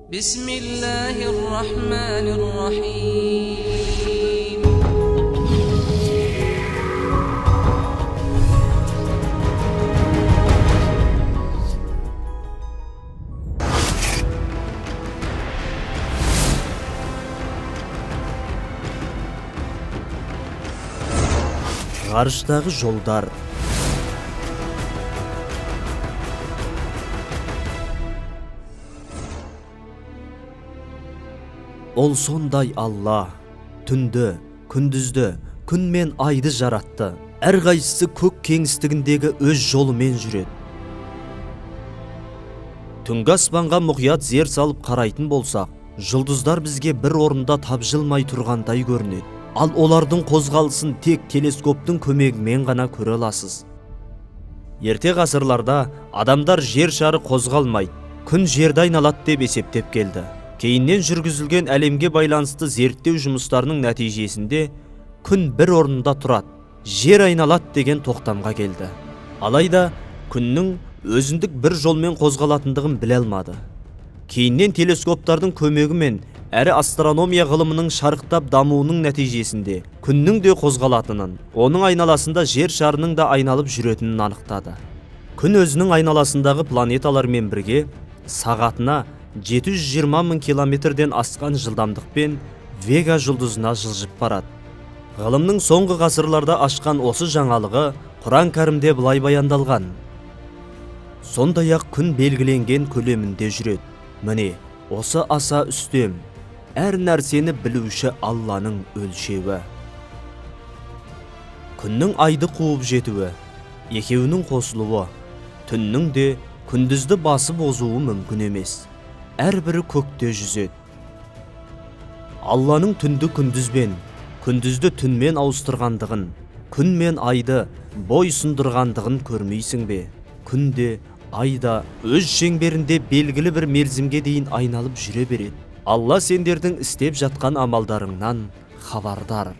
بسم الله الرحمن الرحيم. Ғарыштағы жолдар. Ол сондай Алла, түнді, күндізді, күн мен айды жаратты. Әрқайсысы көк кеңістігіндегі өз жолымен жүреді. Түнгі аспанға мұқият зер салып қарайтын болсақ, жұлдыздар бізге бір орында тапжылмай тұрғандай көрінеді. Ал олардың қозғалысын тек телескоптың көмегімен ғана көре аласыз. Ерте ғасырларда адамдар жер шары қозғалмайды, күн жерді айналады деп есептеп келді. Кейіннен жүргізілген әлемге байланысты зерттеу жұмыстарының нәтижесінде күн бір орында тұрады, жер айналады деген тоқтамға келді. Алайда күннің өзіндік бір жолмен қозғалатындығын біле алмады. Кейіннен телескоптардың көмегімен әрі астрономия ғылымының шарықтап дамуының нәтижесінде күннің де қозғалатынын, оның айналасында жер шарының да айналып жүретінін анықтады. Күн өзінің айналасындағы планеталармен бірге сағатына 720 мың километрден асқан жылдамдықпен Вега жұлдызына жылжып барады. Ғылымның соңғы ғасырларда ашқан осы жаңалығы Құран Кәрімде былай баяндалған. Сондай-ақ күн белгіленген көлемінде жүреді. Міне, осы аса үстем, әр нәрсені білуші Алланың өлшеуі. Күннің айды қуып жетуі, екеуінің қосылуы, түннің де күндізді басып озуы мүмкін емес. Әрбірі көкте жүзеді. Алланың түнді күндізбен, күндізді түнмен ауыстырғандығын, күн мен айды бой сұндырғандығын көрмейсің бе? Күн де, ай да өз шеңберінде белгілі бір мерзімге дейін айналып жүре береді. Алла сендердің істеп жатқан амалдарыңнан хабардар.